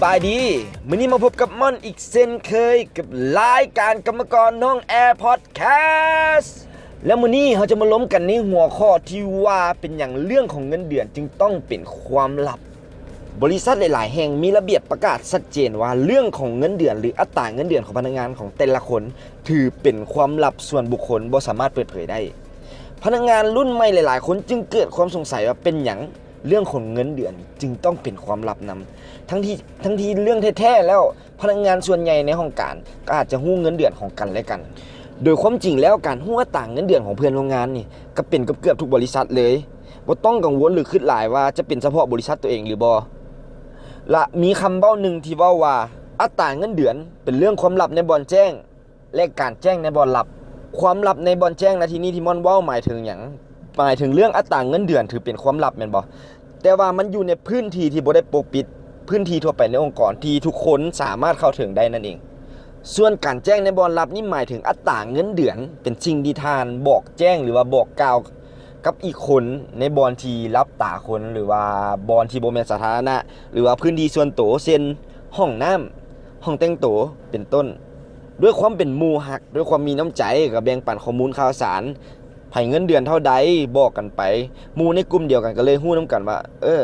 ບາຍດີ ມື້ນີ້ມາພົບກັບມ່ອນອີກເຊັ່ນເຄີຍ ກັບລາຍການກຳມະກອນນ້ອງແອ Podcast ແລະມື້ນີ້ເຮົາຈະມາລົມກັນໃນຫົວຂໍ້ທີ່ວ່າ ເປັນຫຍັງເລື່ອງຂອງເງິນເດືອນຈຶ່ງຕ້ອງເປັນຄວາມລັບ. ບໍລິສັດຫຼາຍໆແຫ່ງມີລະບຽບປະກາດຊັດເຈນວ່າ ເລື່ອງຂອງເງິນເດືອນ ຫຼື ອັດຕາເງິນເດືອນຂອງພະນັກງານຂອງແຕ່ລະຄົນ ຖືເປັນຄວາມລັບສ່ວນບຸກຄົນ ບໍ່ສາມາດເປີດເຜີຍໄດ້. ພະນັກງານລຸ້ນໃໝ່ຫຼາຍໆຄົນຈຶ່ງເກີດຄວາມສົງໄສວ່າ ເປັນຫຍັງເລື່ອງຂອງເງິນເດືອນຈຶ່ງຕ້ອງເປັນຄວາມລັບນຳ ທັງທີ່ ທັງທີ່ເລື່ອງແທ້ໆແລ້ວ ພະນັກງານສ່ວນໃຫຍ່ໃນຫ້ອງການກໍອາດຈະຮູ້ເງິນເດືອນຂອງກັນແລະກັນ. ໂດຍຄວາມຈິງແລ້ວ ການຮູ້ອັດຕາເງິນເດືອນຂອງເພື່ອນຮ່ວມງານນີ້ ກໍເປັນກັບເກືອບທຸກບໍລິສັດເລີຍ. ບໍ່ຕ້ອງກັງວົນ ຫຼື ຄິດຫຼາຍວ່າຈະເປັນສະເພາະບໍລິສັດຕົວເອງຫຼືບໍ່. ລະມີຄຳເວົ້າໜຶ່ງທີ່ເວົ້າວ່າ ອັດຕາເງິນເດືອນເປັນເລື່ອງຄວາມລັບໃນບ່ອນແຈ້ງ ແລະ ການແຈ້ງໃນບ່ອນລັບ. ຄວາມລັບໃນບ່ອນແຈ້ງໃນທີ່ນີ້ທີ່ມ່ອນເວົ້າໝາຍເຖິງຫຍັງ? ໝາຍເຖິງເລື່ອງອັດຕາເງິນເດືອນຖືເປັນຄວາມລັບແມ່ນບໍ່? ແຕ່ວ່າມັນຢູ່ໃນພື້ນທີ່ທີ່ບໍ່ໄດ້ປົກປິດ, ພື້ນທີ່ທົ່ວໄປໃນອົງກອນທີ່ທຸກຄົນສາມາດເຂົ້າເຖິງໄດ້ນັ້ນເອງ. ສ່ວນການແຈ້ງໃນບ່ອນລັບນີ້ໝາຍເຖິງອັດຕາເງິນເດືອນ ເປັນສິ່ງທີ່ທ່ານບອກແຈ້ງ ຫຼືວ່າບອກກ່າວກັບອີກຄົນໃນບ່ອນທີ່ລັບຕາຄົນ ຫຼືວ່າບ່ອນທີ່ບໍ່ແມ່ນສາທາລະນະ ຫຼືວ່າພື້ນທີ່ສ່ວນໂຕ ເຊັ່ນ ຫ້ອງນ້ຳ, ຫ້ອງແຕ່ງໂຕ ເປັນຕົ້ນ. ດ້ວຍຄວາມເປັນໝູ່ຮັກ, ດ້ວຍຄວາມມີນ້ຳໃຈ ກໍແບ່ງປັນຂໍ້ມູນຂ່າວສານ, ໃຜເງິນເດືອນເທົ່າໃດ ບອກກັນໄປ, ໝູ່ໃນກຸ່ມດຽວກັນກໍເລີຍຮູ້ນຳກັນວ່າ ເອີ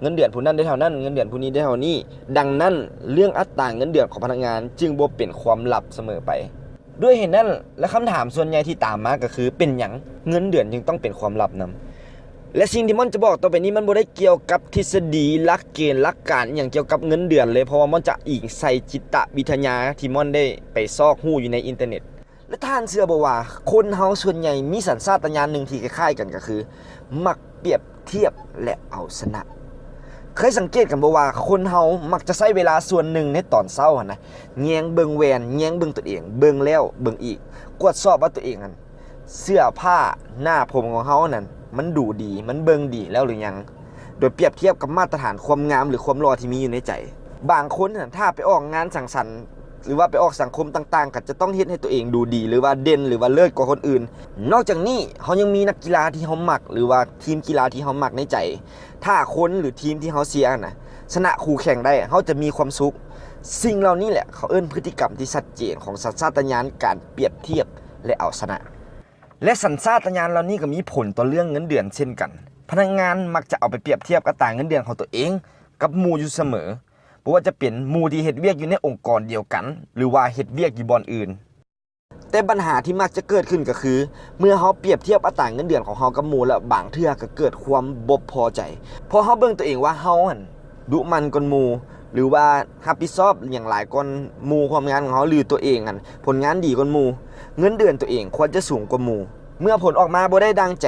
ເງິນເດືອນຜູ້ນັ້ນໄດ້ເທົ່ານັ້ນ, ເງິນເດືອນຜູ້ນີ້ໄດ້ເທົ່ານີ້. ດັ່ງນັ້ນ ເລື່ອງອັດຕາເງິນເດືອນຂອງພະນັກງານຈຶ່ງບໍ່ເປັນຄວາມລັບສະເໝີໄປ. ດ້ວຍເຫດນັ້ນ ແລະ ຄຳຖາມສ່ວນໃຫຍ່ທີ່ຕາມມາກໍຄື ເປັນຫຍັງເງິນເດືອນຈຶ່ງຕ້ອງເປັນຄວາມລັບນຳ? ແລະ ສິ່ງທີ່ມ່ອນຈະບອກຕໍ່ໄປນີ້ ມັນບໍ່ໄດ້ກ່ຽວກັບທິດສະດີ, ຫຼັກເກນ, ຫຼັກການອີ່ຫຍັງກ່ຽວກັບເງິນເດືອນເລີຍ, ເພາະວ່າມ່ອນຈະອີງໃສ່ຈິດຕະວິທະຍາທີ່ມ່ອນໄດ້ໄປຊອກຮູ້ຢູ່ໃນອິນເຕີເນັດ. ແລະ ທ່ານເຊື່ອບໍ່ວ່າ ຄົນເຮົາສ່ວນໃຫຍ່ມີສັນຊາດຕະຍານໜຶ່ງທີ່ຄ້າຍໆກັນ ກໍຄື ມັກປຽບທຽບ ແລະ ເອົາຊະນະ. ເຄີຍສັງເກດກັນບໍ່ວ່າ ຄົນເຮົາມັກຈະໃຊ້ເວລາສ່ວນໜຶ່ງໃນຕອນເຊົ້າຫັ້ນນະ ແຍງເບິ່ງແວ່ນ, ແຍງເບິ່ງຕົນເອງ, ເບິ່ງແລ້ວເບິ່ງອີກ, ກວດສອບວ່າຕົວເອງຫັ້ນ ເສື້ອຜ້າ, ໜ້າຜົມຂອງເຮົານັ້ນ ມັນດູດີ, ມັນເບິ່ງດີແລ້ວຫຼືຍັງ? ໂດຍປຽບທຽບກັບມາດຕະຖານຄວາມງາມ ຫຼື ຄວາມຫຼໍ່ທີ່ມີຢູ່ໃນໃຈ. ບາງຄົນຫັ້ນ ຖ້າໄປອອກງານສັງສັນ ຫຼືວ່າໄປອອກສັງຄົມຕ່າງໆ ກໍຈະຕ້ອງເຮັດໃຫ້ຕົວເອງດູດີ ຫຼືວ່າເດັ່ນ ຫຼືວ່າເລີດກວ່າຄົນອື່ນ. ນອກຈາກນີ້ ເຮົາຍັງມີນັກກິລາທີ່ເຮົາມັກ ຫຼືວ່າທີມກິລາທີ່ເຮົາມັກໃນໃຈ. ຖ້າຄົນ ຫຼື ທີມທີ່ເຮົາເຊຍຫັ້ນນະ ຊະນະຄູ່ແຂ່ງໄດ້ ເຮົາຈະມີຄວາມສຸກ. ສິ່ງເຫຼົ່ານີ້ແຫຼະ ເຂົາເອີ້ນພຶດຕິກຳທີ່ຊັດເຈນຂອງສັນຊາດຕະຍານການປຽບທຽບ ແລະ ເອົາຊະນະ. ແລະ ສັນຊາດຕະຍານເຫຼົ່ານີ້ກໍມີຜົນຕໍ່ເລື່ອງເງິນເດືອນເຊັ່ນກັນ. ພະນັກງານມັກຈະເອົາໄປປຽບທຽບອັດຕາເງິນເດືອນຂອງຕົວເອງກັບໝູ່ຢູ່ສະເໝີ, ບໍ່ວ່າຈະເປັນໝູ່ທີ່ເຮັດວຽກຢູ່ໃນອົງກອນດຽວກັນ ຫຼືວ່າເຮັດວຽກຢູ່ບ່ອນອື່ນ. ແຕ່ບັນຫາທີ່ມັກຈະເກີດຂຶ້ນກໍຄື ເມື່ອເຮົາປຽບທຽບອັດຕາເງິນເດືອນຂອງເຮົາກັບໝູ່ແລ້ວ ບາງເທື່ອກໍເກີດຄວາມບໍ່ພໍໃຈ ເພາະເຮົາເບິ່ງຕົວເອງວ່າເຮົາຫັ້ນດຸໝັ່ນກວ່າໝູ່ ຫຼືວ່າຮັບຜິດຊອບຫຍັງຫຼາຍກວ່າໝູ່ຮ່ວມງານຂອງເຮົາ ຫຼືຕົວເອງຫັ້ນຜົນງານດີກວ່າໝູ່, ເງິນເດືອນຕົວເອງຄວນຈະສູງກວ່າໝູ່. ເມື່ອຜົນອອກມາບໍ່ໄດ້ດັ່ງໃຈ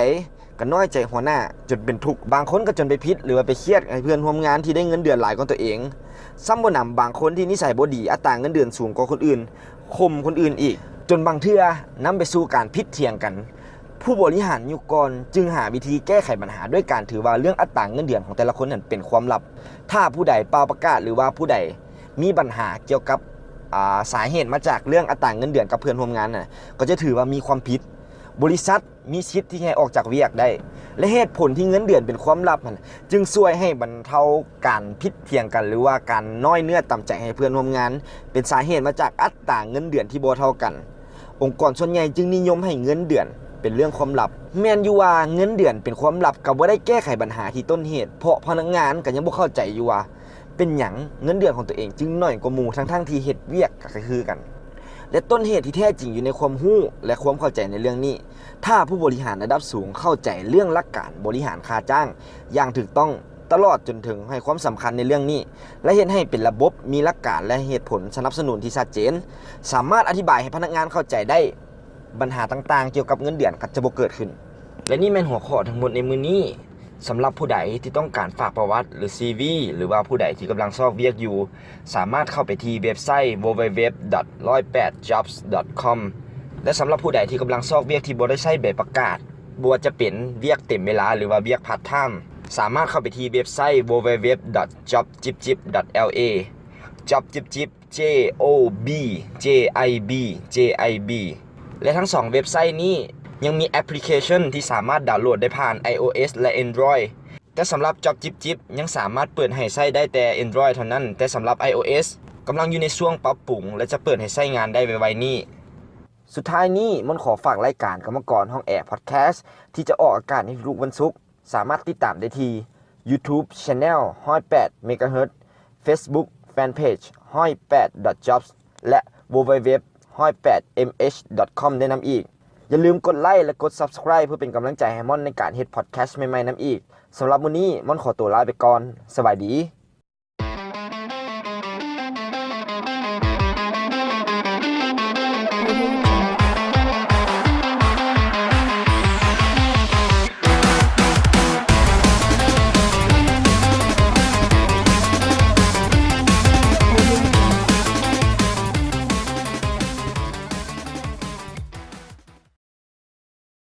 ກໍນ້ອຍໃຈຫົວໜ້າຈົນເປັນທຸກ. ບາງຄົນກໍຈົນໄປຜິດ ຫຼືວ່າໄປຄຽດໃຫ້ເພື່ອນຮ່ວມງານທີ່ໄດ້ເງິນເດືອນຫຼາຍກວ່າຕົວເອງ. ຊ້ຳບໍ່ໜຳ ບາງຄົນທີ່ນິໄສບໍ່ດີ, ອັດຕາເງິນເດືອນສູງກວ່າຄົນອື່ນ, ຂົ່ມຄົນອື່ນອີກ, ຈົນບາງເທື່ອນຳໄປສູ່ການຜິດຖຽງກັນ. ຜູ້ບໍລິຫານຍຸກກ່ອນຈຶ່ງຫາວິທີແກ້ໄຂບັນຫາດ້ວຍການຖືວ່າເລື່ອງອັດຕາເງິນເດືອນຂອງແຕ່ລະຄົນນັ້ນເປັນຄວາມລັບ. ຖ້າຜູ້ໃດປ່າວປະກາດ ຫຼືວ່າຜູ້ໃດມີບັນຫາກ່ຽວກັບ ອາ ສາເຫດມາຈາກເລື່ອງອັດຕາເງິນເດືອນກັບເພື່ອນຮ່ວມງານນະ ກໍຈະຖືວ່າມີຄວາມຜິດ. ບໍລິສັດ ມີສິດທີ່ໃຫ້ອອກຈາກວຽກໄດ້ ແລະ ເຫດຜົນທີ່ເງິນເດືອນເປັນຄວາມລັບຫັ້ນ ຈຶ່ງຊ່ວຍໃຫ້ບັນເທົາການຜິດຖຽງກັນ ຫຼືວ່າການນ້ອຍເນື້ອຕ່ຳໃຈໃຫ້ເພື່ອນຮ່ວມງານ ເປັນສາເຫດມາຈາກອັດຕາເງິນເດືອນທີ່ບໍ່ເທົ່າກັນ. ອົງກອນສ່ວນໃຫຍ່ຈຶ່ງນິຍົມໃຫ້ເງິນເດືອນເປັນເລື່ອງຄວາມລັບ. ແມ່ນຢູ່ວ່າເງິນເດືອນເປັນຄວາມລັບກໍບໍ່ໄດ້ແກ້ໄຂບັນຫາທີ່ຕົ້ນເຫດ, ເພາະພະນັກງານກໍຍັງບໍ່ເຂົ້າໃຈຢູ່ວ່າ ເປັນຫຍັງເງິນເດືອນຂອງຕົວເອງຈຶ່ງໜ້ອຍກວ່າໝູ່ ທັງໆທີ່ເຮັດວຽກກໍຄືກັນ ແລະ ຕົ້ນເຫດທີ່ແທ້ຈິງຢູ່ໃນຄວາມຮູ້ ແລະ ຄວາມເຂົ້າໃຈໃນເລື່ອງນີ້. ຖ້າຜູ້ບໍລິຫານລະດັບສູງເຂົ້າໃຈເລື່ອງຫຼັກການບໍລິຫານຄ່າຈ້າງຢ່າງຖືກຕ້ອງ ຕະຫຼອດຈົນເຖິງໃຫ້ຄວາມສຳຄັນໃນເລື່ອງນີ້ ແລະ ເຮັດໃຫ້ເປັນລະບົບ, ມີຫຼັກການ ແລະ ເຫດຜົນສະໜັບສະໜູນທີ່ຊັດເຈນ, ສາມາດອະທິບາຍໃຫ້ພະນັກງານເຂົ້າໃຈໄດ້, ບັນຫາຕ່າງໆກ່ຽວກັບເງິນເດືອນກໍຈະບໍ່ເກີດຂຶ້ນ. ແລະ ນີ້ແມ່ນຫົວຂໍ້ທັງໝົດໃນມື້ນີ້. ສຳລັບຜູ້ໃດທີ່ຕ້ອງການຝາກປະຫວັດ ຫຼື ຊີວີ ຫຼືວ່າຜູ້ໃດທີ່ກຳລັງຊອກວຽກຢູ່, ສາມາດເຂົ້າໄປທີ່ເວັບໄຊ www.ร้อยแปด jobs.com ແລະ ສຳລັບຜູ້ໃດທີ່ກຳລັງຊອກວຽກທີ່ບໍ່ໄດ້ໃຊ້ໃບປະກາດ, ບໍ່ວ່າຈະເປັນວຽກເຕັມເວລາ ຫຼືວ່າວຽກພາດທາມ, ສາມາດເຂົ້າໄປທີ່ເວັບໄຊ www.jobjibjib.la. Job Jib Jib J O B J I B J I B ແລະ ທັງສອງເວັບໄຊນີ້ຍັງມີແອັບພລິເຄຊັນທີ່ສາມາດດາວໂຫຼດໄດ້ຜ່ານ iOS ແລະ Android. ແຕ່ສຳລັບ Job ຈິບໆ ຍັງສາມາດເປີດໃຫ້ໃຊ້ໄດ້ແຕ່ Android ເທົ່ານັ້ນ, ແຕ່ສຳລັບ iOS ກຳລັງຢູ່ໃນຊ່ວງປັບປຸງ ແລະ ຈະເປີດໃຫ້ໃຊ້ງານໄດ້ໄວໆນີ້. ສຸດທ້າຍນີ້ ມ່ອນຂໍຝາກລາຍການກຳມະກອນຫ້ອງແອ Podcast ທີ່ຈະອອກອາກາດໃນທຸກໆວັນສຸກ. ສາມາດຕິດຕາມໄດ້ທີ່ YouTube Channel ຮ້ອຍແປດ Megahertz, Facebook Fanpage ຮ້ອຍແປດ dot jobs ແລະ www ຮ້ອຍແປດ M H dot com ໄດ້ນຳອີກ. ຢ່າລືມກົດໄລ ແລະ ກົດ Subscribe ເພື່ອເປັນກຳລັງໃຈໃຫ້ມ່ອນໃນການເຮັດ Podcast ໃໝ່ໆນຳອີກ. ສຳລັບມື້ນີ້ ມ່ອນຂໍຕົວລາໄປກ່ອນ. ສະບາຍດີ.